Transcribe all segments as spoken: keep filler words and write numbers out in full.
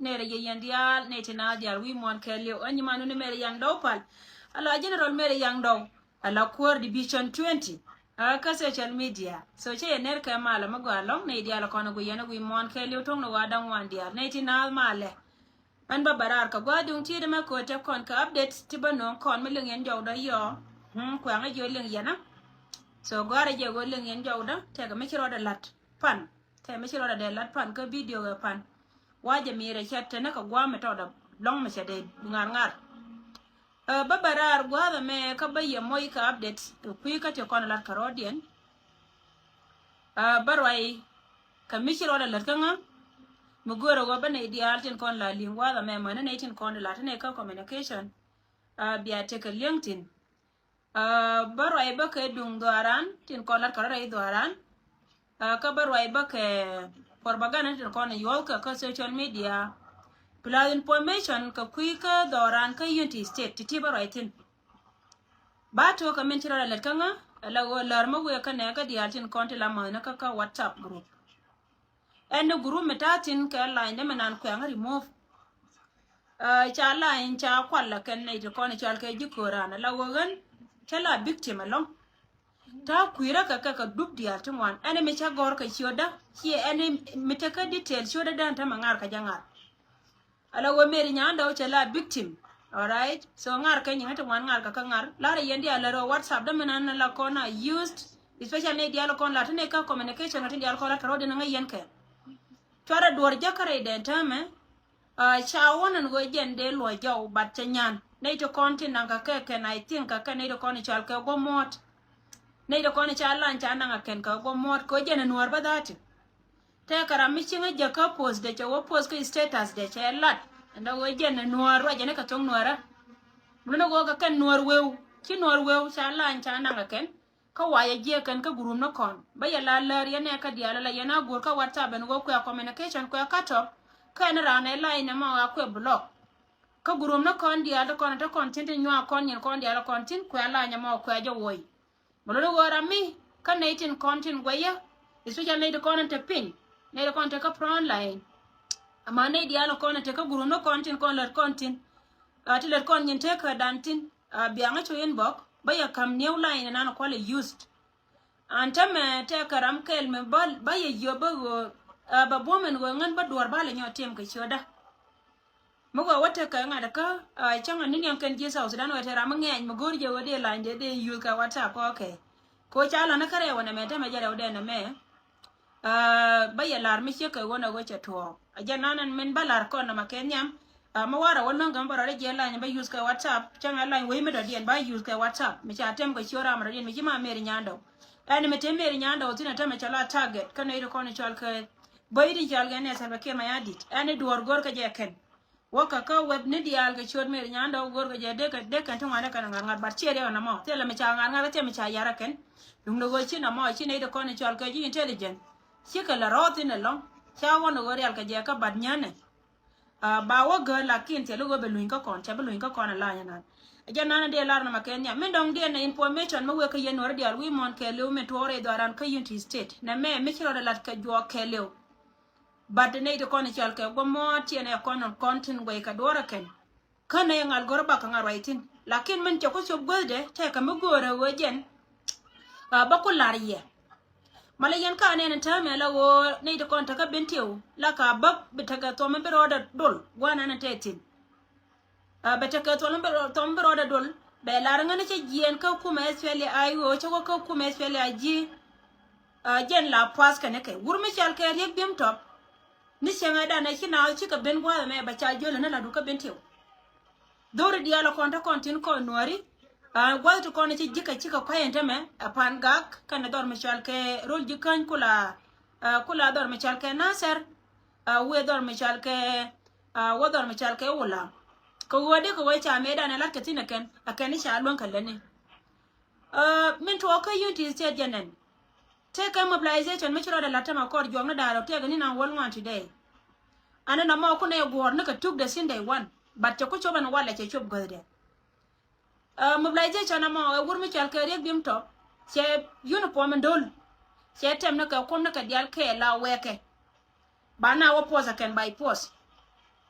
Nɛrɛ yɛ yɛn diaal, nɛy ti naath diaal wi̱i̱ muɔ̱ɔ̱n kɛɛliw. Ɛ nyiman wun Mary Yaŋ Dɔw Pal. Ala General Mary Yaŋ Dɔw. Ala kuäär Division twenty. A kä social media. So cä yɛ ner kɛ malɛ mi gɔaa ɛlɔ̱ŋ, nɛy diaal kɔn a gui yɛn a wi̱i̱ muɔ̱ɔ̱n kɛɛliw, to̱ŋ ni wa da̱ŋ wan diaal. Nɛy ti naath malɛ. Ɛn bä bɛ raar kɛ gua̱a̱th duŋ ti̱i̱t ɛmɛ kɛ ɣöö te kɔn kɛ update ti bä nööŋ kɔn mi liŋ yɛn jɔwdä yɔɔ. Hmm, kuɛŋä jiö liŋ yɛn a. So gɔ̱a̱rä jɛ ɣöö liŋ yɛn jɔwdä, tɛkɛ mi ci rɔɔdɛ la̱t pan. Tɛkɛ mi ci rɔɔdɛ dee la̱t pan kä video ɛ pan. Wa jɛ mi̱i̱rɛ cɛ te ni kɛ gua̱a̱th mi tɔɔdɛ lɔ̱ŋ mi cɛ dee ŋa̱r ŋa̱r. Ɛ, bä bɛ raar gua̱a̱th ɛmɛ kä bä yɛ moc kɛ update kɛ kui̱ kä ti kɔn la̱t kɛ rɔɔdiɛn. Ɛ, bä ruac kɛ mi ci rɔɔdɛ lät kä ŋä. Mi göörä ɣöö bä nɛy diaal tin kɔn la li̱ŋ gua̱a̱th ɛmɛ mäni nɛy tin kɔn la ti nɛy kä communication. Ɛ, bia tekɛ li̱eŋ tin. Ɛ, bä ruac bä kɛ duŋ dhɔaaran tin kɔn lat kɛ rɔ rɛy dhɔaaran. Ɛ, kä bä ruac bä kɛ propaganda tin kɔn yuɔth kɛ kä social media. Plus information kɛ kui̱ kä dhɔaaran kä Unity State ti ti bä ruac thin. Ba tuɔɔk kɛ min ci rɔ rɛ lät kä ŋä, ala ɣöö lär mä wëë kä nɛɛkä diaal tin kɔn ti la mäthni kä kä WhatsApp group. Ɛn ni group mi ta̱a̱ thin kɛ line dee mi nan kuɛŋ remove. Ɛ, ca line ca kual la kɛn nɛy ti kɔn i̱ cɔal kɛ ji̱ kööran ala ɣöö ɣän cä la victim ɛlɔ̱ŋ. Ta̱a̱ kui̱rä kɛ kɛ kɛ dup diaal ti ŋuan. Ɛn ni mi cä gɔ̱r kɛ ciötdä, ciɛ ɛn ni mi tekä detail ciötdä dään tämɛ ŋa̱r kɛ jɛ ŋa̱r. Ala ɣöö Mary Nyandɔw cɛ la victim. Alright. So ŋa̱r kɛ nyiŋä ti ŋuan ŋa̱r kɛ kä ŋa̱r. Larɛ yɛn diaal lär ɣöö WhatsApp dämɛ nan la kɔn a used, especially nɛy diaal kɔn la ti nɛy kä communication kɛ ti diaal kɔn la tɔrɔ di ni ŋäc yɛn kɛ. Cuarɛ duɔ̱r jäkä rɛy dɛn täämɛ. Ɛ, ca wä nɛn ɣöö jɛn dee luɔ̱c jɔw, but cɛ nyan. Nɛy ti kɔn tin naŋ kɛ kɛ kɛn, I think kɛ kɛn nɛy ti kɔn i̱ cɔal kɛ guɔ muɔ̱ɔ̱t. Nɛy ti kɔn i̱ ca lany ca naŋ kɛ kɛn kɛ guɔ muɔ̱ɔ̱t kɛ ɣöö jɛn ɛ nuäär bä dha̱a̱t. Tëëkɛ ram mi cieŋä jɛ kä post dɛ cɛ wä post kä status dɛ cɛ lat. Ɛn dee ɣöö jɛn ɛ nuäär ruacɛ ni kɛ thoŋ nuäärä. Mun ni ɣöö kɛ kɛn nuäär weu. Ci nuäär weu ca lany ca naŋ kɛ kɛn. Kä wa yɛ jiɛk kɛn kä group ni kɔn. Bä yɛ la lär yɛn nɛ kä diaal la yɛn a go̱o̱r kä WhatsApp ɛn ɣöö kuɛ communication kuɛ kä tɔk. Kä ɛn raan ɛ la inɛ mɔ a kuɛ block. Kä group ni kɔn diaal ti kɔn ti kɔn tin ti nyuak kɔn nyin kɔn diaal kɔn tin kuɛ la nyɛ mɔ kuɛ jɛ woi. Mɛ luni ɣöö ram mi kä nɛy tin kɔn tin guɛyä. Especially nɛy ti kɔn in te piny. Nɛy ti kɔn te kä front line. Ama nɛy diaal kɔn in te kä group ni kɔn tin kɔn lät kɔn tin. A ti lät kɔn nyin te kä dan tin. A biaŋä cu inbox. Bä yɛ kam new line in nan kualɛ used. An tämɛ tɛkɛ ram kɛl mi ba, ba yɛ yiöp bä ɣöö, a, bɛ buɔ̱m ɛn ɣöö ŋän bä duɔ̱ɔ̱r ba lɛ nyɔk tim kɛ ciötdä. Mi ɣöö wä tekɛ ŋa̱t kä, a, cäŋ an ni niɛŋ kɛn ji̱ South Sudan ɣöö te ram mi ŋɛɛny mi go̱o̱r jɛ ɣöö dee lany dee dee yuth kɛ WhatsApp, okay. Kɛ ɣöö ca lɔn ni kärɛ wä nɛmɛ tämɛ jɛ rɛwdɛ nɛmɛ. A, bä yɛ lar mi ciek kɛ ɣöö nɛ ɣöö cɛ tuɔɔk. A jɛ nan ɛn min bä lar kɔn nɔmɔ kɛ nhiam. A, mi warɛ wä luäŋ kɛ mi bä rɔ rɛ jiɛ lany bä use kɛ WhatsApp. Cäŋ ɛ lany wec mi dɔ̱diɛn bä use kɛ WhatsApp. Mi ca tɛm kɛ ciö ram rɔ̱diɛn mi ci ma Mary Nyandɔw. Ɛn mi te Mary Nyandɔw thin ɛ tämɛ cɛ la target. Kä nɛy ti kɔn i̱ cɔal kɛ bäy ti cɔal kɛ nɛ Salva Kiir Mayardit. Ɛn i̱ duɔ̱ɔ̱r go̱r kɛ jɛ kɛn. Wä kɛ kä web ni diaal kɛ ciöt Mary Nyandɔw go̱r kɛ jɛ dee kɛ, dee kɛn ti ŋuan ɛ kɛn ŋa̱r ŋa̱r, but ciɛ riɛk ɛn ɛmɔ. Thilɛ mi ca ŋa̱r ŋa̱r kä thilɛ mi ca yar ɛ kɛn. Duundɛ ɣöö ci nɔmɔ ci nɛy ti kɔn i̱ cɔal kɛ ji̱ intelligent. Cikɛ la rɔɔth in ɛlɔ̱ŋ. Ca wä ni ɣöö rial kɛ jɛ kä bat nyänɛ. A, ba wä gäär lakin thil i̱ ɣöö bɛ luny kä kɔn, cɛ bi luny kä kɔn a lany ɛnan. Ɛ jɛn nan dee lar nɔmɔ kɛ nhiam. Min dɔ̱ŋ diɛn nɛ information mi wek kä yɛn nuɔ̱ɔ̱ri diaal wi̱i̱ muɔ̱ɔ̱n kɛɛliw min tuɔɔk rɛy dhɔaaran kä Unity State. Nɛ mɛ mi ci rɔɔdɛ lat kɛ juɔk kɛɛliw. But nɛy ti kɔn i̱ cɔal kɛ guɔ muɔ̱ɔ̱t ciɛ nɛ kɔn kɔn tin guɛy kɛ duɔ̱ɔ̱rä kɛn. Kä nɛ ŋal go̱rä bak kɛ ŋa̱ ruac thi̱n. Lakin min cɛ ku cop guäthdɛ tɛkɛ mi go̱o̱rä ɣöö jɛn. A, bä ku lar yɛ. Malɛ yɛn ka nɛn täämɛ la ɣöö nɛy ti kɔn tekä Bentiu la ka bä bi tekɛ thuɔm mi bi rɔɔdɛ dol gua̱a̱r nɛn tɛ thi̱n. A, bɛ tekɛ thuɔm mi bi rɔ-, thuɔm mi bi rɔɔdɛ dol bɛ lar ŋän cä jiɛɛn kä kumɛ S P L A I O cä wä kä kumɛ S P L A I G. A, jɛn la puath kɛnɛ kɛ wur mi cɔal kɛ Riek Biem Top. Ni cieŋɛ danɛ ci naath cikɛ ben gua̱a̱th ɛmɛ bɛ ca jiöl ni la dukä Bentiu. Dhori diaal kɔn te kɔn tin kɔn nuɔri. A, gua̱th ti kɔn ci ji̱ kɛ cikɛ kuay ɛn tämɛ, a, Pan Gak kɛnɛ dhɔr mi cɔal kɛ Rol Ji̱käny kula, a, kula dhɔr mi cɔal kɛ Nasir. A, wëë dhɔr mi cɔal kɛ, a, wä dhɔr mi cɔal kɛ Wula. Kɛ ɣöö dee kɛ wee ca mëëdan ɛ lat kɛ thi̱n ɛ kɛn, ɛ kɛn i̱ ca luäŋ kɛ lätni. A, min tuɔɔk kä Unity State jɛ nɛn. Tëëkɛ mobilization mi ci rɔɔdɛ la̱t tämɛ kɔr juɔkni da̱a̱r ɔ tëëkɛ ni naŋ wäl ŋuan today. Ɛn ɛn ɛmɔ kunɛ guɔ̱ɔ̱r ni kɛ tukdɛ since day one. But cɛ ku cop ɛn walɛ cɛ cop guäthdɛ. A, mobilization ɛmɔ ɛ wur mi cɔal kɛ Riek Biem Top. Cɛ uniform in do̱l. Cɛ tɛm ni kɛ kuɔm ni kɛ diaal kɛ la wɛɛkɛ. Ba na wä puɔth ɛ kɛn by force.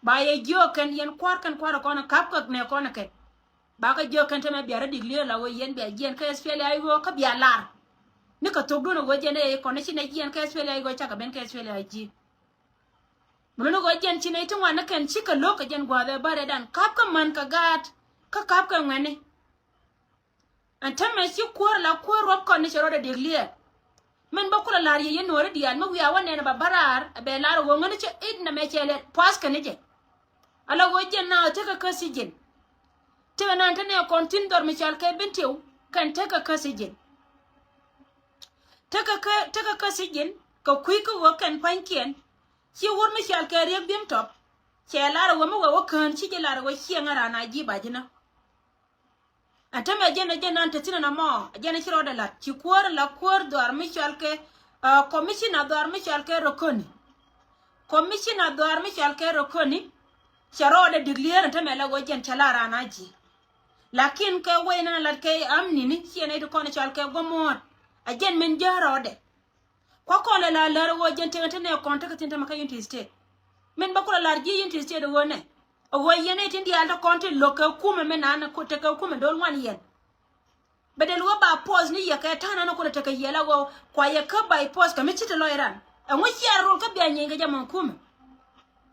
Ba yɛ jiök kɛn yɛn kua̱r kɛn kua̱r kɔn kap kɛ nɛ kɔn kɛn. Ba kɛ jiök kɛn tämɛ bia rɔ declare la ɣöö yɛn bia jiɛn kä S P L A I ɣöö kä bia lar. Ni kɛ thokdun ɣöö jɛn ɛ kɔn ni ci nɛ jiɛn kä S P L A I ɣöö cakɛ ben kä S P L A I ji̱. Mun ni ɣöö jɛn ci nɛ ti ŋuan ni kɛn cikɛ lo̱k kɛ jɛn gua̱a̱th ɛ bärɛ dan kap kɛ män kɛ gaat kä kap kɛ ŋuɛni. Ɛn tämɛ ci kuäär la kuäär ruɔ̱p kɔn ni cɛ rɔɔdɛ declare. Min bä kulɛ la̱r yɛ yɛn nuɔ̱ɔ̱ri diaal mi wiaa wä nɛn ɛ ba bä raar ɛ bɛ la̱r ɛ ɣöö ŋäni cɛ it nɛmɛ cɛ lɛ pua̱th kɛ ni jɛ. Ala ɣöö jɛn na tekɛ kä thi̱ji̱n. Tekɛ nan te nɛ kɔn thi̱n dhɔr mi cɔal kɛ Bentiu kɛn tekɛ kä thi̱ji̱n. Tekɛ kä tekɛ kä thi̱ji̱n kɛ kui̱ kä ɣöö kɛn pua̱nykiɛn. Ci wur mi cɔal kɛ Riek Biem Tɔp cɛ la̱r ɛ ɣöö mi wɛ wä kään ci jɛ la̱r ɛ ɣöö ciɛ ŋä raan a ji̱ ba ji̱ nä. Ɛn tämɛ jɛn ɛ jɛn nan te thi̱n ɛn ɛmɔ ɛ jɛn ɛ ci rɔɔdɛ la̱t ci kuäär la kuäär dhɔaar mi cɔal kɛ, ah, commissioner dhɔaar mi cɔal kɛ Rokoni. Commissioner dhɔaar mi cɔal kɛ Rokoni. Cɛ rɔɔdɛ declare ɛn tämɛ la ɣöö jɛn cɛ la raan a ji̱. Lakin kɛ wec nan ɛ la̱t kɛ amnini ciɛ nɛy ti kɔn cɔal kɛ guɔ̱muɔ̱ɔ̱t. Ɛ jɛn min jääk rɔɔdɛ. Kua̱ kɔn lɛ la lär ɣöö jɛn tekɛ te nɛ kɔn tekɛ thi̱n tämɛ kä Unity State. Min bä kulɛ lar ji̱ Unity State ɣöö nɛ. Ɣöö yɛn i̱ tin diaal te kɔn ti lo̱k kɛ kumɛ min naan tekɛ kumɛ do̱l ŋuan yɛn. Bɛ dee luɔ ba post ni yɛ kɛ ta̱a̱ naan kulɛ tekɛ yɛl a ɣöö kua yɛ kä by post kɛ mi ci te lɔc ran. Ɛŋu ciɛ rol kä bia nyieeny kɛ jɛ mɔn kumɛ.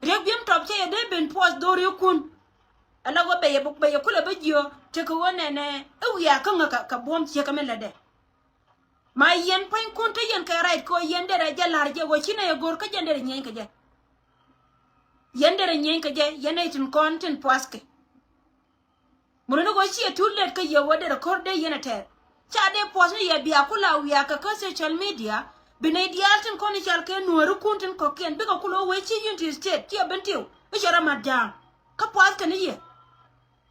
Riek Biem Tɔp cɛ yɛ dee ben post dho̱r ikun. Ala ɣöö bɛ yɛ bɛ yɛ kulɛ bä jiö tekɛ ɣöö nɛnɛ i̱ wiaa kä ŋä kɛ buɔ̱m ciek kɛ min lätdɛ. Ma yɛn pua̱nykun te yɛn kɛ right kɛ ɣöö yɛn derɛ jɛ la̱r jɛ ɣöö ci nɛy ɛ go̱r kä jɛn derɛ nyieny kɛ jɛ. Yɛn derɛ nyieny kɛ jɛ yɛn nɛy tin kɔn tin pua̱thkɛ. Muruni ɣöö ciɛ too late kä yɛ ɣöö derɛ ko̱r dee yɛn ɛ tɛɛr. Ca dee puɔ̱th ni yɛ bia kula wiaa kɛ kä social media bi nɛy diaal tin kɔn i̱ cal kɛ nuääri kun tin kɔ̱kiɛn bikɛ kula wee ci Unity State ciɛ ben tiw i̱ cɛ rɔ mat ja̱a̱ŋ. Kä pua̱thkɛ ni yɛ.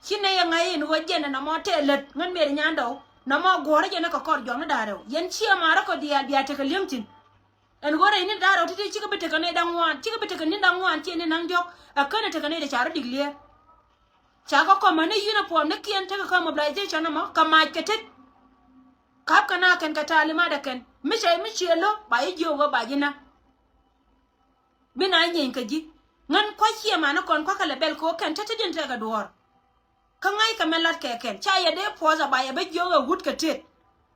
Ci nɛy ɛ ŋa̱c in ɣöö jɛn ɛ nɔmɔ tɛɛ lät ŋän mëë di nyandɔw nɔmɔ guɔ̱rä jɛn ɛ kɛ kɔr juɔ̱kni da̱ŋ rɛw yɛn ciɛ ma̱a̱rä kɔ diaal bia tekɛ li̱eŋ thi̱n. Ɛn ɣöö rɛy ni da̱ŋ rɛw ti̱ti̱ cikɛ bi tekɛ nɛy da̱ŋ ŋuan cikɛ bi tekɛ ni da̱ŋ ŋuan ciɛ ni na̱ŋ diɔ̱k. Ɛ känɛ tekɛ nɛy di ca rɔ declare. Ca kɛ kɔmä ni uniform ni kiɛn tekɛ kä mobilization ɛmɔ kɛ mac kɛ tet. Ka̱p kɛ na kɛn kɛ ta̱a̱ limadɛ kɛn mi cɛ mi ciɛ lo̱ ba ji̱ jiök ɣöö ba ji̱ na. Bi na nyieeny kä ji̱ ŋän kua̱c ciɛ manä kɔn kua̱kä lɛ bɛl kɛ ɣöö kɛn te te diɛn tekɛ duɔ̱ɔ̱r. Kä ŋa̱ckɛ mɛ la̱t kɛ kɛn ca yɛ dee puɔth a ba yɛ bä jiök ɛ wut kɛ tet.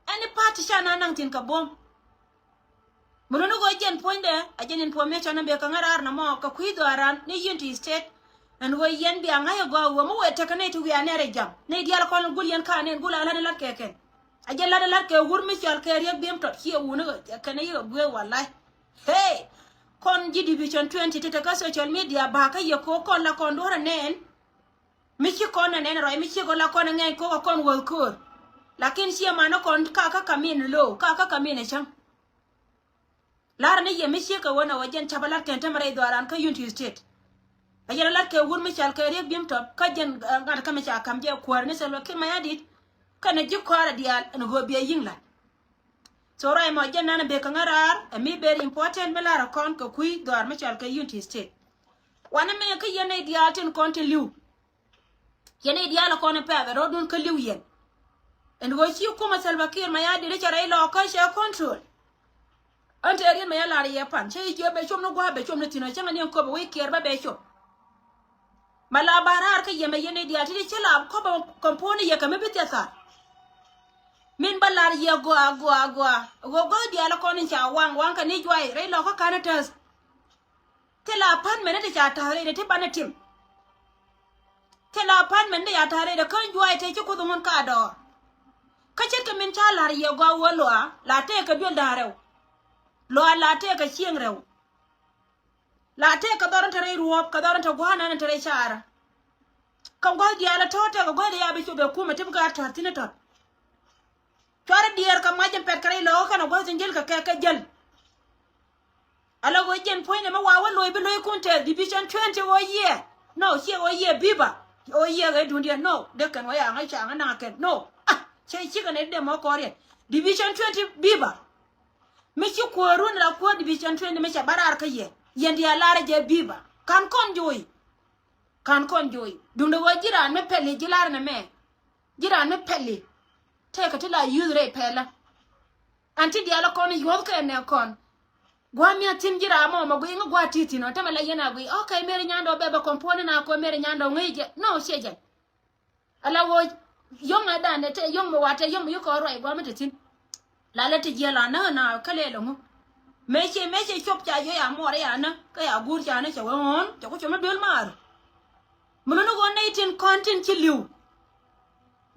Ɛn i̱ pa̱a̱t ti ca na naŋ thi̱n kɛ buɔ̱m. Mi runi ɣöö jɛn puɔ̱nydɛ a jɛn information ɛn bɛ kɛ ŋäraar nɔmɔ kɛ kui̱ dhɔaaran ni Unity State. Ɛn ɣöö yɛn bia ŋa̱c ɛ gɔaa ɣöö mi wëë tekɛ nɛy ti wiaa nɛɛr ɛ jam nɛy diaal kɔn gul yɛn ka̱a̱n ɛn gul a la̱t ni la̱t kɛ kɛn. A jɛn la̱t ni la̱t kɛ wur mi cɔal kɛ Riek Biem Tɔt ciɛ wuni kɛn i̱ ɛ guiëë walay. Hey, kɔn ji̱ division twenty ti te kä social media ba kä yɛ ko̱o̱k kɔn la kɔn duɔ̱ɔ̱r ɛ nɛn. Mi ci kɔn ɛ nɛn rɔy mi ci kɔn la kɔn ɛ ŋɛny ko̱o̱k ɛ kɔn wäth köör. Lakin ciɛ manä kɔn ka kä kamin lo̱o̱ ka kä kamin ɛ cäŋ. Lar ni yɛ mi ci kɛ wä nɛ wä jɛn ca̱pä lat kɛn te mɛ rɛy dhɔaaran kä Unity State. Ɛ jɛn lat kɛ wur mi cal kɛ Riek Biem Tɔp kä jɛn, eh, ŋa̱t kä mi ca ka̱m jɛ kuäär ni Salva Kiir Mayardit. Kɛnɛ ji̱ kɔaarɛ diaal ɛn ɣöö biɛ yi̱ŋ la̱t. So ruac mɔ jɛn nanɛ bek kä ŋäraar ɛ mi very important mi lar ɛ kɔn kɛ kui̱ dhɔaar mi cɔal kɛ Unity State. Wanɛ mɛ kä yɛn nɛy diaal tin kɔn tin li̱w. Yɛn nɛy diaal ɛ kɔn in pɛth ɛ rɔ̱dun kä li̱w yɛn. Ɛn ɣöö ci kumɛ Salva Kiir Mayardit cɛ rɛy lɔɔkä cɛ control. Ɛn tëë riet mɛ yɛ lar yɛ pan cä i̱ jiɛ bɛ com ni gua̱a̱ bɛ com ni thi̱n ɛ cäŋɛ ni ɛn köpɛ wec kiɛɛr bä bɛ com. Ma la ba raar kä yɛmɛ yɛn i̱ diaal ti di ci la kɔpɛ kɔmponi yɛ kɛ mi bi thiath thar. Min bä lar yɛ gɔaa gɔaa gɔaa ɣöö gɔaa diaal kɔn in ca waŋ waŋ kɛ ni juay rɛy lɔkä ka̱n i̱ täth. Thil apartment ni ti ca ta̱th rɛy ti banɛ tim. Thil apartment ni ca ta̱th rɛy ti kä juay te ci kuoth ŋun ka dɔɔr. Kä ce̱tkɛ min ca lar yɛ gɔaa ɣöö luaa la tëëkɛ duel da̱ŋ rɛw. Luaa la tëëkɛ cieŋ rɛw. La tëëkɛ dhɔr in te rɛy ruɔ̱ɔ̱p kɛ dhɔr in te gua̱a̱r nan in te rɛy caarä. Kä gua̱th diaal ɛ tɔ̱ tëëkɛ gua̱th diaal bi cop ɛ kumɛ ti bi gaat tɔ̱a̱r thi̱n i̱ tɔ̱t. Cuarɛ diɛɛr kɛ mac in pɛt kɛ rɛy lɔɔkä kɛnɛ gua̱th in jäl kɛ kɛ kɛ jäl. Ala ɣöö jɛn puɔ̱nynɛ mi wa wä lo̱c bi lo̱ckun tɛth division twenty ɣöö yiëë. No, ciɛ ɣöö yiëë biba. Ɣöö yiëë ɣöö duundiɛn no dee kɛn wä yaŋä caŋä naŋ kɛn no. Ah, cɛ cikɛ nɛ dee mɔ kɔɔriɛn division twenty biba. Mi ci kuäärun la kuäär division twenty mi cɛ bä raar kä yɛ yɛn diaal lar jɛ biba. Ka̱n kɔn jo̱o̱c. Ka̱n kɔn jo̱o̱c duundɛ ɣöö ji̱ raan mi pɛli ji̱ lar nɛ mɛ. Ji̱ raan mi pɛli. Tëëkɛ ti la yuth rɛy pɛlä. An ti diaal kɔn yuɔ̱th kɛ nɛ kɔn. Gua̱a̱ mia̱th thi̱n ji̱ ram mɔ mɛ gui ŋä gua̱a̱ ti̱i̱ thi̱n ɔ tämɛ la yɛn a gui. Okay, Mary Nyandɔ bɛ bɛ complain a kɔ Mary Nyandɔ ŋäc jɛ. No, ciɛ jɛn. Ala ɣöö yɔ̱ŋ ɛ dan ɛ te yɔ̱ŋ mi wa te yɔ̱ŋ mi yi kɔn ruac gua̱a̱ mi te thi̱n. La lɛ te jiɛl anä na kä lɛl ɛŋu. Mëë ciɛ mëë ciɛ cop ca yɔ ya muɔɔr ya nä kä ya guur ca nä cɛ wee ɣɔ̱ɔ̱n cɛ ku cop ni duel maar. Mi luni ɣöö nɛy tin kɔn tin ci li̱w.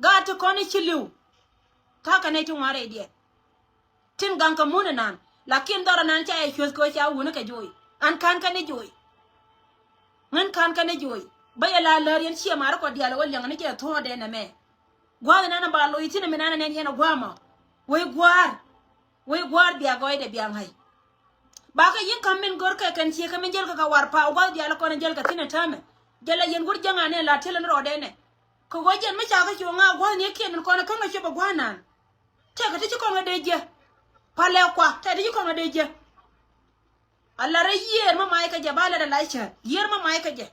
Gaat ti kɔn i̱ ci li̱w. Ta̱a̱ kɛ nɛy ti ŋuan rɛy diɛt. Tin gaŋ kɛ mun inan. Lakin dhɔr inan ca yɛ cueth kɛ ɣöö ca wuni kɛ joc. An ka̱n kɛn i̱ joc. Ŋän ka̱n kɛn i̱ joc. Bä yɛ la lär yɛn ciɛ marä kɔ diaal ɛ wä liɛŋ ni jɛ thuɔ̱ɔ̱dɛ nɛmɛ. Gua̱a̱th inan ba loc thi̱n inan nɛn yɛn ɛ gua̱a̱mɔ. Wec gua̱a̱r. Wec gua̱a̱r bia gɔɔydɛ bia ŋa̱c. Bakɛ yi̱n ka̱m min gör kɛ kɛn ciek kɛ min jäl kɛ kɛ war pa̱a̱ gua̱th diaal kɔn jäl kɛ thi̱n ɛ täämɛ. Jäl ɛ yɛn wur jäŋ anɛ la ti̱el ɛn rɔɔdɛ nɛ. Kɛ ɣöö jɛn mi ca kɛ cuɔ̱ŋ a gua̱th ni kiɛn min kɔn ɛ käŋ ɛ cuɛ bɛ gua̱a̱r naan. Tɛkɛ ti ci kɔn ɛ dee jiɛ. Palɛ kua tɛkɛ ti ci kɔn ɛ dee jiɛ. A la rɛ yiëër mi mac kɛ jɛ ba lɛ rɛ lac cä yiëër mi mac kɛ jɛ.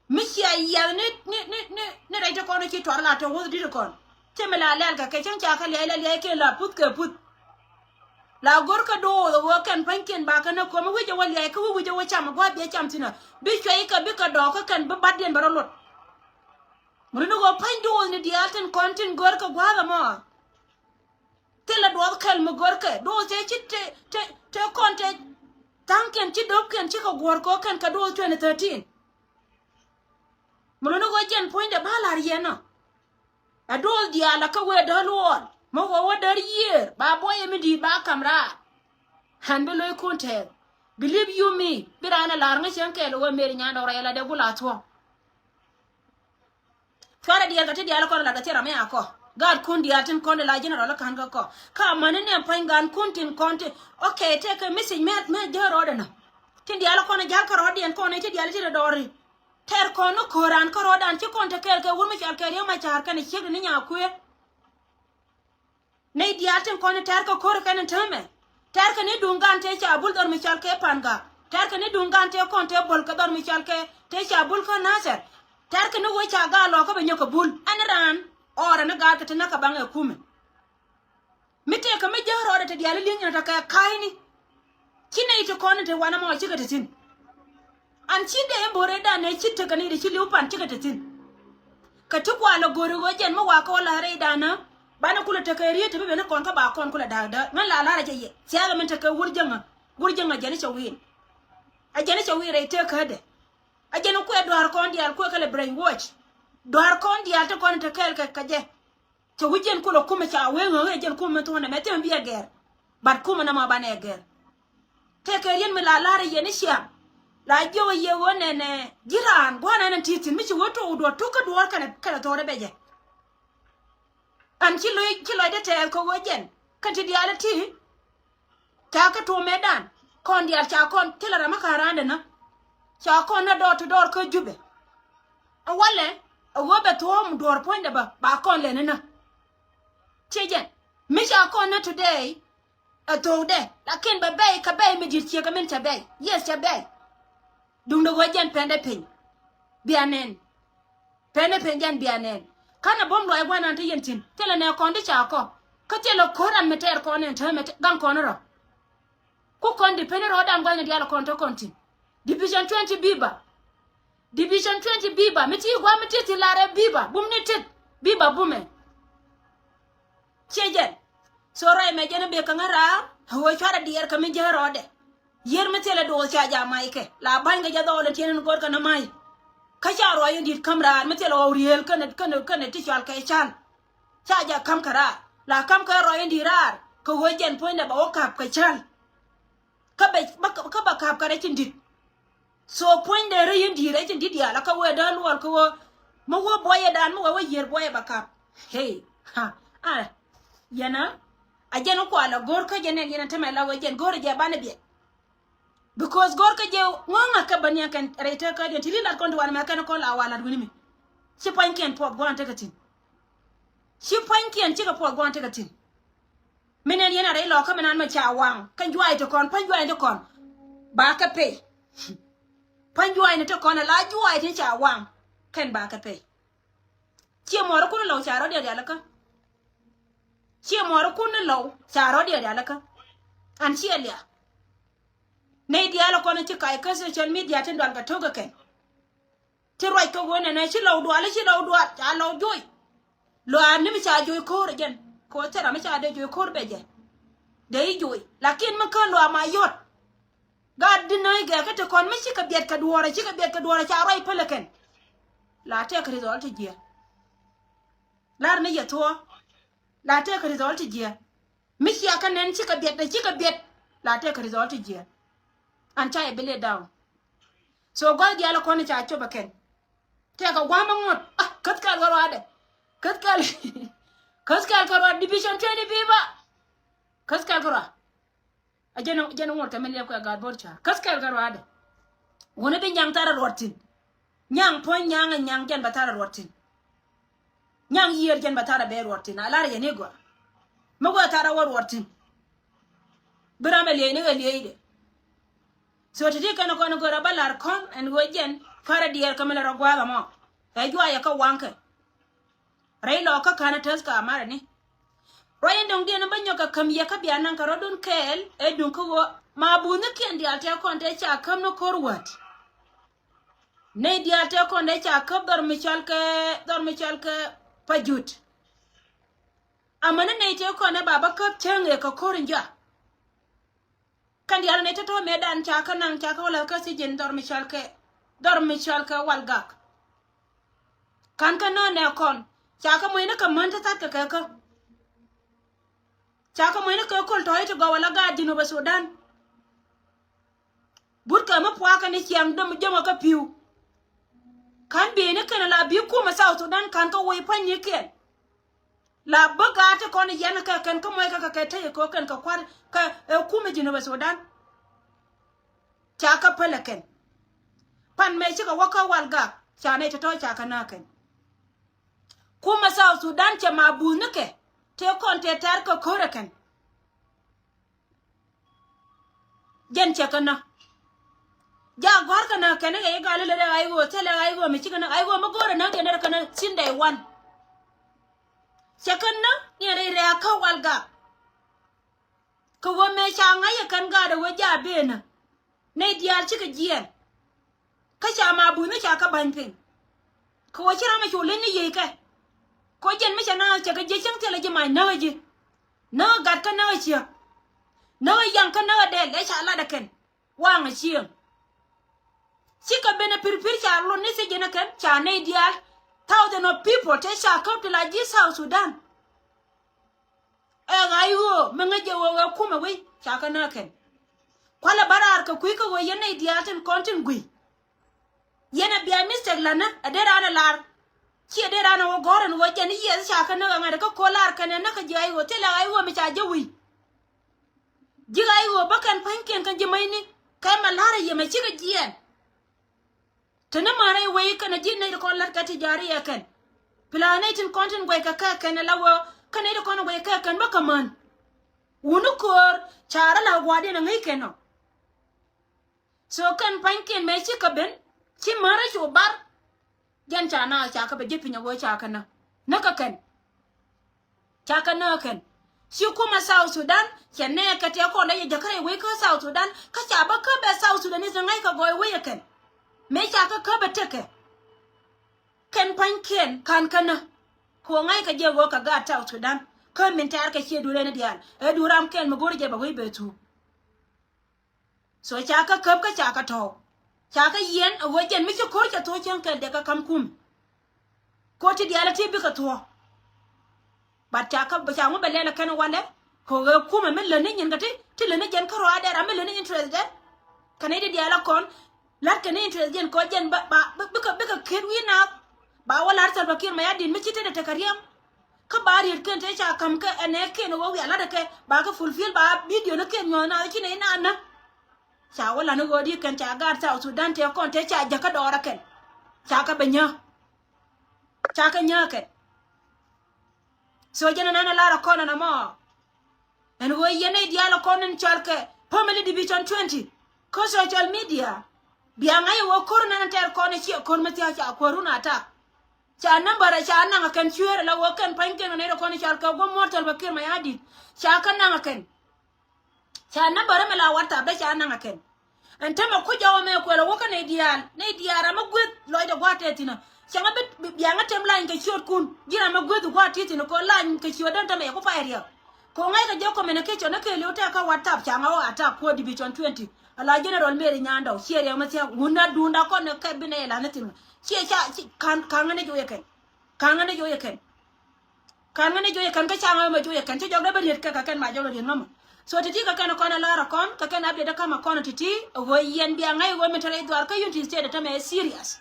Mi cia yiath ni ni ni ni ni rɛc ti kɔn ci tuar la tɔ wuth dit kɔn. Ti mi la lɛl kɛ kɛ cäŋ ca kɛ liac la liac kɛ la puth kɛ puth. La gor kɛ do̱o̱th ɣöö kɛn pa̱nykiɛn ba kɛ nä komi wi̱c ɛ wä liac kä wi̱c wi̱c ɛ wä cam ɛ gua̱a̱th biɛ cam thi̱n ɛ bi cuɛy kɛ bi kɛ dɔɔk kä kɛn bi batdiɛn bɛ rɔ luɔt. Mi ri ni ɣöö pa̱ny do̱o̱th ni diaal tin kɔn tin gör kɛ gua̱a̱th ɛmɔ. Thilɛ duɔth kɛl mi görkɛ do̱o̱th tëë ci tëë tëë tëë kɔn tëë tha̱a̱ŋkiɛn ci do̱pkiɛn cikɛ guɔ̱r kɛ ɣöö kɛn kɛ do̱o̱th twenty thirteen. Mi luni ɣöö jɛn puɔ̱nydɛ ba la̱r yɛn ɔ. Ɛ do̱o̱th diaal ɛ kä wëë däl luɔɔl mi ɣöö wä däl yiëër ba buɔyɛ mi di̱i̱t ba ka̱m raar. Ɣän bi lo̱ckun tɛɛth. Believe you me bi raan ɛ la̱r ŋäc cäŋ kɛɛl ɣöö Mary Nyandɔk rɛy la dee gul a thuɔ̱k. Cuarɛ diɛɛr kɛ ti diaal kɔn lat kɛ thil ram mi a kɔ. Gaatkun diaal tin kɔn di la general ka̱n kä kɔ. Ka mäni nɛ pua̱ny gaatkun tin kɔn ti. Okay, tëëkɛ message mɛ mɛ jäl rɔɔdɛ nä. Tin diaal kɔn jäl kä rɔɔdiɛn kɔn ti diaal ti dɔɔri. Tɛr kɔn ni ko̱ran kä rɔɔdan ci kɔn te kɛɛl kɛ wur mi cɔal kɛ Riek Machar kɛnɛ ciek di ni nyakuëë. Nɛy diaal tin kɔn tɛ̈rkɛ ko̱r kɛn täämɛ. Tɛ̈rkɛ ni duŋ gan tëë ca bul dhɔr mi cɔal kɛ Pangak. Tɛ̈rkɛ ni duŋ gan tëë kɔn tëë bol kɛ dhɔr mi cɔal kɛ tëë ca bul kä Nasir. Tɛ̈rkɛ ni wee ca gaat lɔɔkä bɛ nyɔk kɛ bul ɛn raan. Ɔɔrɛ ni gaatkɛ ti näk kɛ baŋ ɛ kumɛ. Mi tëëkɛ mi jäk rɔɔdɛ ti diaal i̱ li̱eŋ nyinɛ tɛ kɛ ka̱a̱cni. Ci nɛy ti kɔn in te wanɛ mɔ cikɛ te thi̱n. An ci dee in bo̱o̱r rɛydan nɛ ci tekɛ ni de ci li̱w pan cikɛ te thi̱n. Kɛ ti kualɛ go̱o̱ri ɣöö jɛn mi wakä wä la̱r rɛydan nä banɛ kulɛ tekɛ riet te bi ben ni kɔn kä ba kɔn kulɛ da̱a̱k däär ŋän la la̱r a jɛ yɛ. Thia̱a̱lɛ min tekɛ wur jäŋä wur jäŋä jɛn i̱ cɛ wi̱i̱n. A jɛn i̱ cɛ wi̱i̱n rɛy tëëkädɛ. A jɛn i̱ kuɛ dua̱a̱r kɔn diaal kuɛ kɛ lɛ brainwash. Dua̱a̱r kɔn diaal ti kɔn in te kɛɛl kɛ kɛ jɛ. Cɛ wi̱c jɛn kulɛ kumɛ ca wee ŋäk ɛ jɛn kumɛ mi thuɔ̱nɛ mɛ thimɛ bi ɛ gɛr. But kumɛ nɔmɔ banɛ ɛ gɛr. Tëëkɛ riet mi la la̱rä yɛn i̱ ciaŋ. La jiök ɛ yɛ ɣöö nɛnɛ ji̱ raan gua̱a̱r nɛn ti thi̱n mi ci wee tuɔɔk duɔ̱ɔ̱r tukä duɔ̱ɔ̱r kɛnɛ kɛnɛ thɔɔrɛ bɛ jɛ. Ɛn ci loc ci lɔcdɛ tɛɛth kɛ ɣöö jɛn kɛn ti diaal ɛ ti. Ca kä tuɔmɛdan kɔn diaal ca kɔn thilɛ ram mi ka̱n randɛ nä. Ca kɔn nä door to door kä Jubɛ. A walɛ a ɣöö bɛ thuɔ̱ɔ̱m duɔ̱ɔ̱r puɔ̱nydɛ bä ba kɔn lɛ ni nä. Ciɛ jɛn mi ca kɔn nä today. A thokdɛ lakin bɛ bɛy kä bɛy mi di̱t ciek kɛ min cɛ bɛy. Yes cɛ bɛy. Duundɛ ɣöö jɛn pɛndɛ piny. Bia nɛn. Pɛn ni pɛn jɛn bia nɛn. Kanɛ bom luɔc gua̱nan ti yɛn thi̱n thilɛ nɛ kɔn ti ca kɔ. Kä thilɛ ko̱ran mi tɛɛr kɔn ɛn täämɛ gaŋ kɔn rɔ. Ku kɔn di peni rɔɔdan gua̱cni diaal kɔn te kɔn thi̱n. Division twenty biba. Division twenty biba mi ti gua̱ mi ti thi̱n larɛ biba bum ni tit. Biba bumɛ. Ciɛ jɛn. So rɔy mɛ jɛn bi käŋä raar a ɣöö cuarɛ diɛɛr kä mi jɛ rɔɔdɛ. Yier mi thilɛ do̱o̱th ca ja mac kɛ la ba̱ny kɛ jɛ dhɔɔl in tiɛn in go̱rkɛ ni mac. Kä ca ruac in di̱t käm raar mi thilɛ ɣɔw rieel känɛ känɛ känɛ ti cɔal kɛ cal. Ca ja ka̱m kɛ raar la ka̱m kɛ ruac in di̱t raar kɛ ɣöö jɛn puɔ̱nydɛ bɛ wä ka̱p kɛ cal. Kä bɛ kä bɛ ka̱p kɛ rɛc in di̱t. So puɔ̱nydɛ rɛy in di̱t rɛc in di̱t diaal a kä wee däär luɔl kä wee mi wee buɔyɛ dan mi wee wee yier buɔyɛ bɛ ka̱p. Hey ha a yɛn a a jɛn in kualɛ go̱r kä jɛn in yɛn in tämɛ la wee jɛn go̱r jɛ banɛ biɛt. Because go̱r kä jɛ ŋɔ̱ŋä kɛ bä niɛn kɛn rɛy tekä diɛn ti ri lat kɔn ti wan mɛ kɛn kɔn la wa lat wi̱ni mi. Ci pua̱nykiɛn puɔth gua̱n tekɛ thi̱n. Ci pua̱nykiɛn cikɛ puɔth gua̱n tekɛ thi̱n. Mi nɛn yɛn a rɛy lɔkä mi nan mɛ ca waŋ kɛn juac ti kɔn pa̱ny juac ti kɔn. Ba kɛ pey. Pa̱ny juac ni ti kɔn a la juac ti ca waŋ kɛn ba kɛ pey. Ciɛ muɔɔrikun ni lɔw ca rɔ̱diɛn rialikä. Ciɛ muɔɔrikun ni lɔw ca rɔ̱diɛn rialikä. An ciɛ liak. Nɛy diaal kɔn ci kac kä social media tin dual kɛ tok kɛ kɛn. Ti ruac kä ɣöö nɛnɛ ci lɔw dual, ci lɔw dual ca lɔw joc. Luaar ni mi ca joc ko̱o̱r ɛ jɛn kɛ ɣöö thil ram mi ca dee joc ko̱o̱r bɛ jɛ. Dee i̱ joc lakin mi kä luaar ma yɔt. Gaat di nööc gɛ kä ti kɔn mi cikɛ biɛt kɛ duɔɔrɛ, cikɛ biɛt kɛ duɔɔrɛ ca ruac päl ɛ kɛn. La tɛk result ti jiɛ. Lar ni yɛ thuɔɔ. La tɛk result ti jiɛ. Mi cia kä nɛn cikɛ biɛt, cikɛ biɛt. La tɛk result ti jiɛ. An ca yɛ bi let down. So gɔl diaal kɔn ca cop ɛ kɛn. Tɛk kɛ gua̱a̱m ɛ ŋuɔ̱t. Ah, käth kɛl kɛ ruaadɛ. Käth kɛl. Käth kɛl kɛ ruaad division twenty biba. Käth kɛl kɛ ruaad. A jɛn, jɛn ŋuɔ̱t kɛ mi liɛp kɛ gaat bo̱r ca. Käth kɛl kɛ ruaadɛ. Wuni bi nyaŋ tharɛ ruɔt thi̱n. Nyaŋ puɔ̱ny nyaŋ ɛ nyaŋ jɛn bɛ tharɛ ruɔt thi̱n. Nyaŋ yiër jɛn bɛ tharɛ bɛ ruɔt thi̱n. A lar yɛn i̱ gɔaa. Mi wee tharɛ wä ruɔt thi̱n. Bi ram ɛ liɛcni kɛ liɛcdɛ. So ti̱ti̱ kɛn kɔn go̱rɛ bä lar kɔn ɛn ɣöö jɛn karɛ diɛɛr kä mi lɛ rɔ gua̱a̱th ɛmɔ. Ɛ juayɛ kä waŋkɛ. Rɛy lɔɔkä ka̱n ɛ täth ka marɛ ni. Ruac in dɔ̱ŋdiɛn in bä nyɔk kɛ käm yɛ kä bia naŋ kɛ rɔ̱dun kɛɛl ɛ duŋ kä ɣöö ma buuthnikiɛn diaal tɛk kɔn tɛ ca käm ni ko̱r wäät. Nɛy diaal tɛk kɔn tɛ ca käp dhɔr mi cɔal kɛ, dhɔr mi cɔal kɛ Pajut. Amäni nɛy tëë kɔn ɛ ba bä käp cäŋ ëë kɛ ko̱r in jɔak. Kɛn diaal nɛy tɔ̱tɔ̱ mëëdan ca kä naŋ ca kä wä la̱th kä thiec ji̱n dhɔr mi cɔal kɛ, dhɔr mi cɔal kɛ Walgak. Ka̱n kä nä nɛ kɔn ca kä moc ni kɛ män ti thatkɛ kɛ kä. Ca kä moc ni kɛ köl tɔ̱ i̱ ti gɔw ala gaat Jinubä Sudan. But kɛ mi puakä ni ciaŋ däm jämä kä pi̱w. Ka̱n bieyni kɛn la bi kumɛ South Sudan ka̱n kä woi pa̱nynikiɛn. La bä gaat ti kɔn yɛn kɛ kɛn kä mɔc kɛ kɛ kɛ tec kɛ kɛn kɛ kua̱r kɛ ɛ kumɛ Jinubä Sudan. Ca kä pälɛ kɛn. Pan mɛ cikɛ wä kä Walgak ca nɛy tɔ̱tɔ̱ ca kä nä kɛn. Kumɛ South Sudan cɛ ma buthnikɛ tëë kɔn tëë tɛr kɛ ko̱rɛ kɛn. Jɛn cɛ kä nä. Ja gɔ̱a̱r kä nä kɛn i̱ ɣɛy i̱ gal i̱ lät i̱ ɣay ɣöö thilɛ ɣay ɣöö mi cikɛ nä ɣay ɣöö mi go̱o̱rɛ nä diɛn dɛr kä nä sin day one. Cɛ kä nä niɛn rɛy rɛ̈ɛ̈k kä Walgak. Kɛ ɣöö mëë ca ŋa̱c ɛ kɛn gaat ɛ ɣöö ja benä. Nɛy diaal cikɛ jiɛɛn. Kä ca ma buny mi ca kä ba̱ny piny. Kɛ ɣöö ci ram ɛ cu leny ni yiëëkɛ. Kɛ ɣöö jɛn mi cɛ naŋ cɛ kɛ jiɛ cäŋ thilɛ ji̱ mac näk ji̱. Näk gat kä näk ciek. Näk yaŋ kä näk dɛl ɛ ca lat ɛ kɛn. Waŋ ɛ cieŋ. Cikɛ ben ɛ pirpir ca lot ni thiec jɛn ɛ kɛn ca nɛy diaal. Thousand of people te ca käp ti la ji̱ South Sudan. Ɛ ɣa̱c ɣöö mi ŋäc jɛ ɣöö ɛ kumɛ wec ca kä nä kɛn. Kualɛ bä raar kɛ kui̱ kä ɣöö yɛn nɛy diaal tin kɔn tin gui̱. Yɛn ɛ bia mistake la̱tnä ɛ dee raan ɛ lar. Ciɛ dee raan ɛ wä gɔ̱r ɛn ɣöö jɛn i̱ yiɛth ca kä näk ɛ ŋa̱t ɛ kä ko̱ lar kɛn ɛ näk kä ji̱ ɣa̱c ɣöö thilɛ ɣa̱c ɣöö mi ca ji̱ wi̱i̱. Ji̱ ɣa̱c ɣöö bä kɛn pa̱nykiɛn kɛn ji̱ mäcni kɛ mɛ la̱r ɛ yɛ mɛ cikɛ jiɛɛn. Te ni män rɛy wec kɛnɛ ji̱ nɛy ti kɔn la̱t kɛ ti ja̱a̱ri ɛ kɛn. Pila nɛy tin kɔn tin guɛc kɛ kɛ kɛn ala wee kä nɛy ti kɔn guɛc kɛ kɛn bä kɛ män. Wuni köör ca rɔ la̱k gua̱a̱rdiɛn ɛ ŋäc kɛn ɔ. So kɛn pa̱nykiɛn mëë cikɛ ben ci män rɛy cu bar. Jɛn ca na ca kɛ bɛ ji̱ piny ɛ wee ca kɛ nä näk kɛ kɛn. Ca kɛ nääk kɛn. Ci kumɛ South Sudan cɛ nɛɛkɛ tëë kɔn lɛ yɛ jäkä rɛy wec kä South Sudan kä ca bä kä bɛ South Sudanese ŋa̱c kɛ gɔɔy wec ɛ kɛn. Mëë ca kä kä bɛ tekɛ. Kɛn pa̱nykiɛn ka̱n kä nä. Kɛ ɣöö ŋa̱c kɛ jɛ ɣöö kɛ gaat South Sudan kä min tɛ̈r kɛ ciɛ duut rɛn i̱ diaal ɛ duut ram kɛn mi go̱o̱r jɛ bɛ wec bɛ thuuk. So ca kä käp kä ca kä tɔ̱w. Ca kä yiɛn a ɣöö jɛn mi ci ko̱r cɛ thuɔ̱k cäŋ kɛl dee kä ka̱m kum. Ko̱r ti diaal a ti bikɛ thuɔ̱k. But ca kä ca ŋu bɛ lɛl a kɛn walɛ. Kɛ ɣöö kumɛ mi lätni nyin kä ti ti lätni jɛn kä ruaadɛ ram mi lätni interest dɛ. Kɛ nɛy ti diaal a kɔn la̱t kɛ ni interest jɛn kɔ jɛn ba ba bikɛ bikɛ ket wi̱i̱ naath. Ba wä la̱r Salva Kiir Mayardit mi ci tetdɛ tekɛ riɛm. Kä ba riet ken te ca ka̱m kɛ ɛnɛ ken wä wiaa la̱t kɛ ba kɛ fulfill ba video ni ken nyuɔ̱th na ci nɛ ina na. Ca wä la̱t ni ɣöö di kɛn ca gaat South Sudan te kɔn te ca jäkä dɔɔrä kɛn. Ca kɛ bɛ nyä. Ca kɛ nyä kɛn. So jɛn ɛnɛ na lar a kɔn ɛn ɛmɔ. Ɛn ɣöö yɛn nɛy diaal ɛ kɔn in cɔal kɛ family division twenty kä social media. Bia ŋa̱c ɛ ɣöö ko̱r nɛn tɛɛr kɔn ɛ ciɛ ko̱r mi thia̱a̱c ca kuäärun attack. Ca number ɛ ca naŋ ɛ kɛn cueer ɛ la ɣöö kɛn pa̱nykiɛn kɛ nɛy rɛ kɔn in cɔal kɛ guɔ̱m muɔ̱ɔ̱r Salva Kiir Mayardit. Ca kä naŋ ɛ kɛn. Ca number ɛ mi la WhatsApp dee ca naŋ ɛ kɛn. Ɛn tämɛ kucä wä mɛ kuɛl wä kä nɛy diaal, nɛy diaal ram mi gueth lɔcdɛ gua̱a̱th tɛth thi̱n ɔ. Cäŋ bi, bi, biaŋä tem lany kɛ ciötkun. Ji̱ ram mi gueth gua̱a̱th tɛth thi̱n ɔ kɛ lany kɛ ciötdä tämɛ yɛ ku pay riɛk. Kɛ ŋa̱ckɛ jɛ communication ni kɛɛliw tɛk kä WhatsApp, cäŋ wä attack kuɔ division twenty. Ala General Mary Nyandɔw ciɛ riɛk mi thia̱k wun na duunda kɔn ni kɛ bi nɛy la̱th ni thi̱n. Ciɛ ca, ci, ka̱n, ka̱n ŋä ni joyɛ kɛn. Ka̱n ŋä ni joyɛ kɛn. Ka̱n ŋä ni joyɛ kɛn kä ca̱ŋ ɣä mɛ joyɛ kɛn ci jɔk dee bä riet kɛ kɛ kɛn ma jɔk dee riet ŋä mɔ. So ti̱ti̱ kɛ kɛn kɔn a lar a kɔn kɛ kɛn update kä ma kɔn ti̱ti̱ ɣöö yɛn bia ŋa̱c ɣöö mi te rɛy dhuar kä Unity State tämɛ ɛ serious.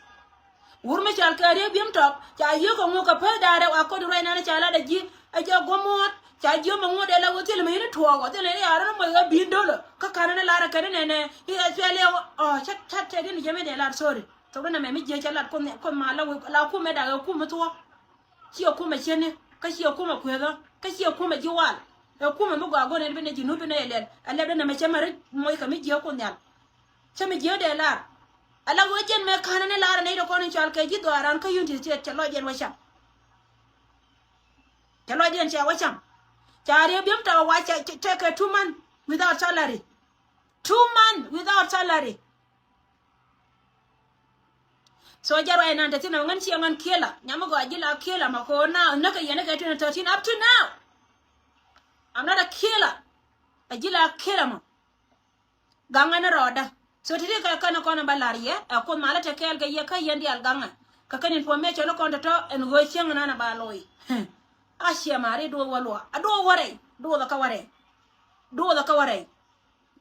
Wur mi cɔal kɛ Riek Biem Tɔk ca yiëë kɛ ŋuk kɛ peth da̱a̱r rɛw a kɔn ruac nan ca lat a ji̱ a jɛ guɔ̱m muɔ̱ɔ̱t ca ji̱ ɣöö mɛ ŋuɔ̱t dee la ɣöö thil mɛ yini tuɔɔk ɣɔth thil ni ya̱r ni mɔc ɣä bi̱i̱n do̱lä kä ka̱n ni lar kɛ ni nɛnɛ i̱ ɛ thuɛl i̱ ɔ ca ca tɛt in jɛ mi dee lar sorry. Thok ni nɛmɛ mi jiɛ ca lat kuoth nhial kuoth ma la wek la kumɛ dak ɛ kumɛ thuɔ̱k. Ciɛ kumɛ cieni kä ciɛ kumɛ kuethä kä ciɛ kumɛ ji̱ wal. Ɛ kumɛ mi gɔaa go̱n ɛn bi nɛ ji̱ nup bi nɛ yɛ lɛl ɛ lɛp dee nɛmɛ cɛ mɛ ri moc kɛ mi jiɛ kuoth nhial. Cä mi jiɛ dee lar. Ala wee jɛn mɛ ka̱n ni lar ni dee kɔn in cɔal kɛ ji̱ dhɔaaran kä Unity State cɛ lɔc jɛn wä cam. Cɛ lɔc jɛn cɛ wä cam. Ca Riek Biem Tɔk wa cɛ, cɛ, cɛ kɛ two month without salary. Two month without salary. So jɛ ruac nan te thin a ŋän ciɛ ŋän killer. Nyam mi gɔaa ji̱ la killer mɔ ko now näkɛ yɛn kɛ twenty thirteen up to now. I'm not a killer. A ji̱ la killer mɔ. Gaŋä ni rɔɔdä. So ti̱ti̱ kɛ kɛn kɔn ba la̱r yɛ ɛ kuoth malä te kɛɛl kɛ yɛ kä yɛn diaal gaŋä. Kɛ kɛn information kɔn tɔ̱tɔ̱ ɛn ɣöö cieŋ nan a ba looi. A ciɛ mari duɔth wä luaak a duɔth wä rɛy duɔth kä wä rɛy. Duɔth kä wä rɛy.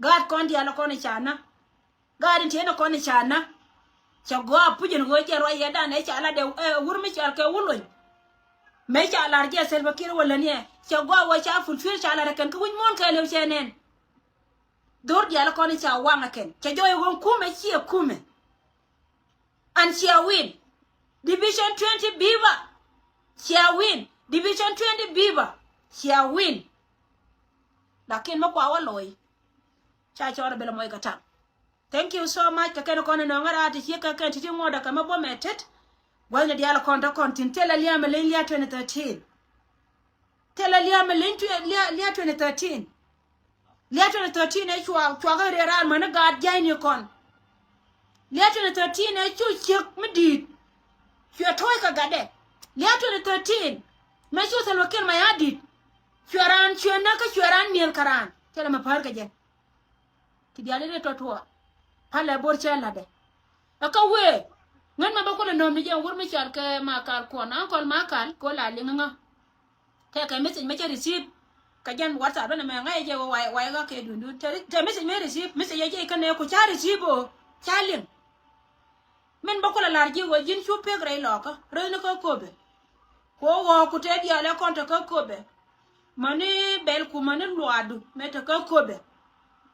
Gaat kɔn diaal kɔn i̱ ca nä. Gaat in tiɛn kɔn i̱ ca nä. Cɛ gɔaa puc in ɣöö jɛ ruac yɛ dan ɛ ca lat ɛ wur mi cɔal kɛ wulony. Mëë ca lar jɛ Salva Kiir wä läniɛ cɛ gɔaa wä ca fulfill ca lar ɛ kɛn kä wi̱c muɔ̱ɔ̱n kɛɛliw cɛ nɛn. Dhor diaal kɔn i̱ ca waŋ ɛ kɛn cɛ jɔɔc ɛ ɣöö kumɛ ciɛ kumɛ. And cia win. Division twenty biba. Cia win. Division twenty biba. Cia win. Lakin mi kua wä looi. Ca cɔɔr ɛ bɛl ɛ mɔc kɛ taŋ. Thank you so much kɛ kɛn kɔn in nɔŋä raar ti ci kɛ kɛn ti̱ti̱ ŋuɔ̱t ɛ kɛ mi buɔ̱mɛ tet. Gua̱thni diaal kɔn te kɔn thi̱n thilɛ lia̱a̱ mi leny lia̱a̱ twenty thirteen. Thilɛ lia̱a̱ mi leny twe- lia̱a̱ lia̱a̱ twenty thirteen. Lia̱a̱ twenty thirteen ɛ cua cuakä riɛ raar mäni gaat jia̱cni kɔn. Lia̱a̱ twenty thirteen ɛ cu ciek mi di̱i̱t. Cuɛ to̱o̱c kɛ gatdɛ. Lia̱a̱ twenty thirteen mɛ cu Salva Kiir Mayardit. Cuɛ raan cuɛ näk kä cuɛ raan mi̱el kä raan. Thilɛ mɛ päär kɛ jɛ. Ti diaal in i̱ tɔ̱ tuɔɔk. Palɛ bo̱r cɛ la̱tdɛ. Ɛ kä wee ŋän mɛ bä kulɛ nööm ni jɛ wur mi cɔal kɛ Makal Kuɔn ankɔl Makal kɛ ɣöö la liŋ ŋä. Tɛ kɛ message mɛ cɛ receive. Kɛ jɛn WhatsApp dɔnɛ mɛ ŋa̱c jɛ wä way way ɣä kɛ dundun tɛ message mɛ receive message jɛ jɛ ikä nɛ ku ca receive o ca liŋ. Min bä kulɛ la̱r ji̱ wä ji̱n cu pek rɛy lɔkä rɛy ni kä köpɛ. Ku ɣɔɔ ku tɛ diaal ɛ kɔn tɛ kä köpɛ. Mäni bɛl ku mäni luaadu mɛ tɛ kä köpɛ.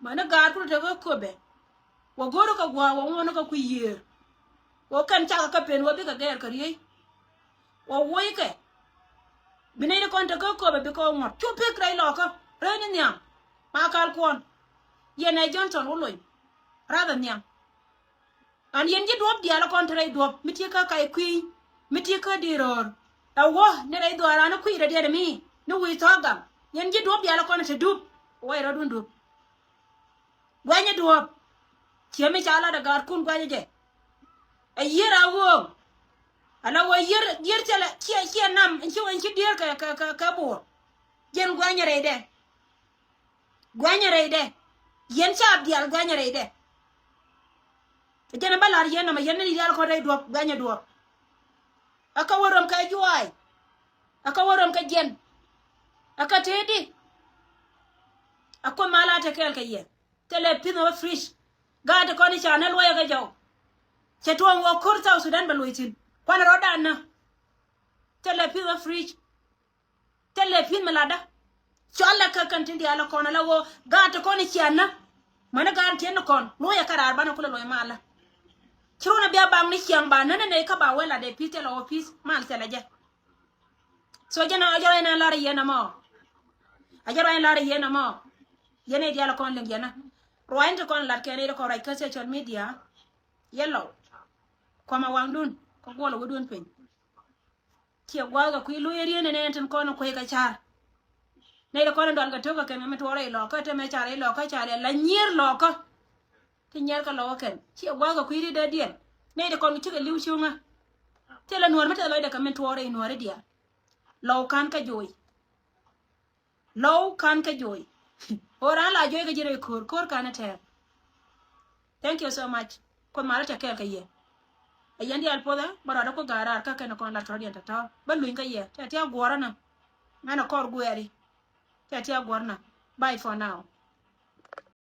Mäni gaatku tɛ kä köpɛ. Wä go̱o̱ri kɛ gua̱a̱ wä ŋuɔ̱ni kɛ kui̱ yiëër. Wä kɛn cakɛ kä pen wä bikɛ gɛɛr kɛ riey. Wä wockɛ. Bi nɛy ni kɔn te kä köpɛ bikɛ wä ŋuɔ̱t cu pek rɛy lɔkä rɛy ni nhiam. Makal Kuɔn. Yɛn ɛ Johnson wä lony. Rath ɛ nhiam. An yɛn ji̱ duɔ̱p diaal kɔn te rɛy duɔ̱p mi ti kä kac kui̱ mi ti kä di röör. Ɛ wä ni rɛy dhuaaran ni kui̱ rɛ diɛt mi ni wi̱i̱ thɔ̱k gam. Yɛn ji̱ duɔ̱p diaal kɔn te dup wä rɔ̱dun dup. Guɛnyɛ duɔ̱ɔ̱p. Ciɛ mi ca lat ɛ gaatkun guɛnyɛ jɛ. Ɛ yiër a ɣööŋ. Ala wä yiër yiër cɛ lɛ ciɛ ciɛ nam ɛn ci wä ɛn ci diër kɛ kɛ kɛ kɛ buɔ̱ɔ̱r. Jɛn guɛnyɛ rɛydɛ. Guɛnyɛ rɛydɛ. Yɛn ca diaal guɛnyɛ rɛydɛ. Jɛn ɛ bä la̱r yɛn nɔmɔ yɛn ni diaal kɔn rɛy duɔ̱ɔ̱p guɛnyɛ duɔ̱ɔ̱p. Ɛ kä wä röm kɛ juaay. Ɛ kä wä röm kɛ jiɛn. Ɛ kä tëëdi. Ɛ kuoth ma la te kɛɛl kɛ yɛ. Thilɛ pi̱th mɛ bä fridge. Gaat ti kɔn i̱ ca nä luɔyɛ kɛ jɔw. Cɛ tuɔɔŋ wä ko̱r South Sudan bɛ luɔy thi̱n. Kuanɛ rɔ̱dan nä. Thilɛ pi̱th mɛ fridge. Thilɛ pi̱th mɛ latdä. Cɔl lɛ kä kɛn tin diaal kɔn ala wä gaat ti kɔn i̱ cia nä. Mäni gaat tiɛn ni kɔn luɔyɛ kä raar banɛ kulɛ luɔy malä. Ci run a bia baŋ ni ciaŋ ba nä ni nɛy kä ba wee latdɛ pi̱th thilɛ wä pi̱th mal thilɛ jɛ. So jɛn a jɛ ruac nɛn lar yɛn ɛmɔ. A jɛ ruac nɛn lar yɛn ɛmɔ. Yɛn i̱ diaal kɔn liŋ yɛn ɛ ruac ni ti kɔn lat kɛn i̱ ti kɔn ruac kä social media. Yɛn lɔw kuɔmɛ waŋdun kä guɔl ɛ wädun piny. Ciɛ gua̱a̱th kɛ kui̱ lo̱c ɛ rieen ɛn ɛn tin kɔn kuec kɛ ca̱r. Nɛy ti kɔn in dual kɛ to̱k kɛ kɛn kɛ mi tuɔɔk rɛy lɔɔkä te mɛ ca̱r rɛy lɔɔkä ca̱r yɛ la nyier lɔɔkä. Ti nyɛr kä lɔw kä kɛn ciɛ gua̱a̱k kɛ kui̱ ri dee diɛn. Nɛy ti kɔn kɛ cikɛ li̱w cuŋä. Thilɛ nuɔ̱ɔ̱r mi thilɛ lɔcdɛ kɛ min tuɔɔr rɛy nuɔ̱ɔ̱ri diaal. Lɔw ka̱n kä jo̱o̱c. Lɔw ka̱n kä jo̱o̱c. Ɣöö raan la jo̱o̱c kä ji̱ rɛy ko̱o̱r, ko̱o̱r ka̱n ɛ tɛɛr. Thank you so much. Kuoth malä tɛ kɛɛl kɛ yɛ. Ɛ yɛn diaal puɔthɛ bä rɔɔdɛ ku ga̱a̱r raar kä kɛn kɔn lat kɛ rɔ̱diɛn tɔ̱tɔ̱ bä luny kä yɛ tɛ tiak guɔ̱rä nä. Ŋän ɛ kɔr guɛɛri. Tɛ tiak guɔ̱rä nä. Bye for now.